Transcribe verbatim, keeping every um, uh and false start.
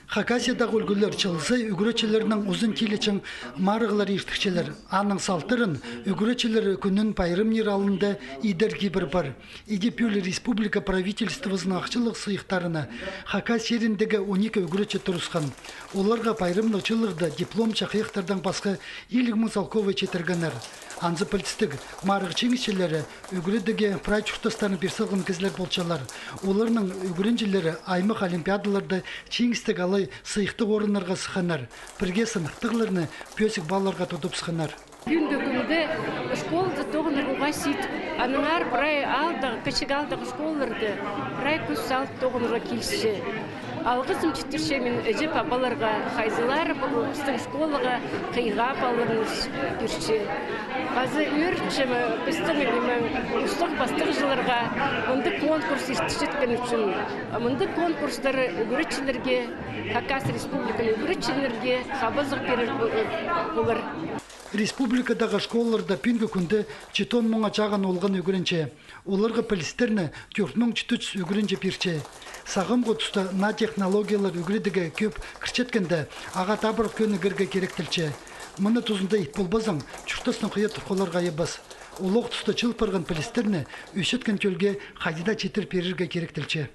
Хакасиядағы ӱлгӱлер чыл сай ӱгретчілернең узын тилечең марығлар иртірчелер. Аның салтарын ӱгретчілер кӱнін пайрамнир алнында идер кибір пар. Иди пӱӱл республика правительствозының ахчалығ сыйыхтарына Хакас чиріндегі он ікі ӱгретчі турысхан. Оларға пайрамнығ чыылығда диплом чахайахтардаң пасха илиг муң салковай читіргеннер. Анзы пілдістіг, марығ чиңісчілері ӱгредіге прай чуртастарын пир салған кізілер полчалар. Оларның ӱгренҷілері аймах олимпиадаларда чиңістіг алай сыйыхтығ орыннарға сыхханнар. Пірге сыныхтағларны пӧзік балларға тудып сыхханнар. Пӱӱнгі кӱнде школада тоғынарға уғаа сидік. Аннаңар прай аалдағы, кічіг аалдағы школаларда прай кӱс салып тоғынарға килісче. Алғызым читірчем мин іҷе-пабаларға, хайзылары пу пістің школаға хыйға палаларын пирче. Пазы ӧрінчем пістің, ниме, устағ-пастағҷыларға мындағ конкурс иртірчеткен ӱчӱн. Мындағ конкурстар ӱгретчілерге, Хакас Республиканың ӱгретчілерге хабазығ пирер пу-, полар. Республикадағы школаларда пӱӱнгі кӱнде читон муңа чағын олған ӱгренче. Оларға пілістерні тӧрт муң читі чӱс ӱгренҷі пирче. Сағамғы туста наа технологиялар ӱгредіге кӧп кірчеткенде, ағаа табырах кӧнігерге киректелче. Мыны тузында ит полбазаң, чуртастаң хыйа турғаларға айабас. Олох туста чыыл парған пілістерні ӧсчеткен тӧлге хайди даа читір пирерге киректелче.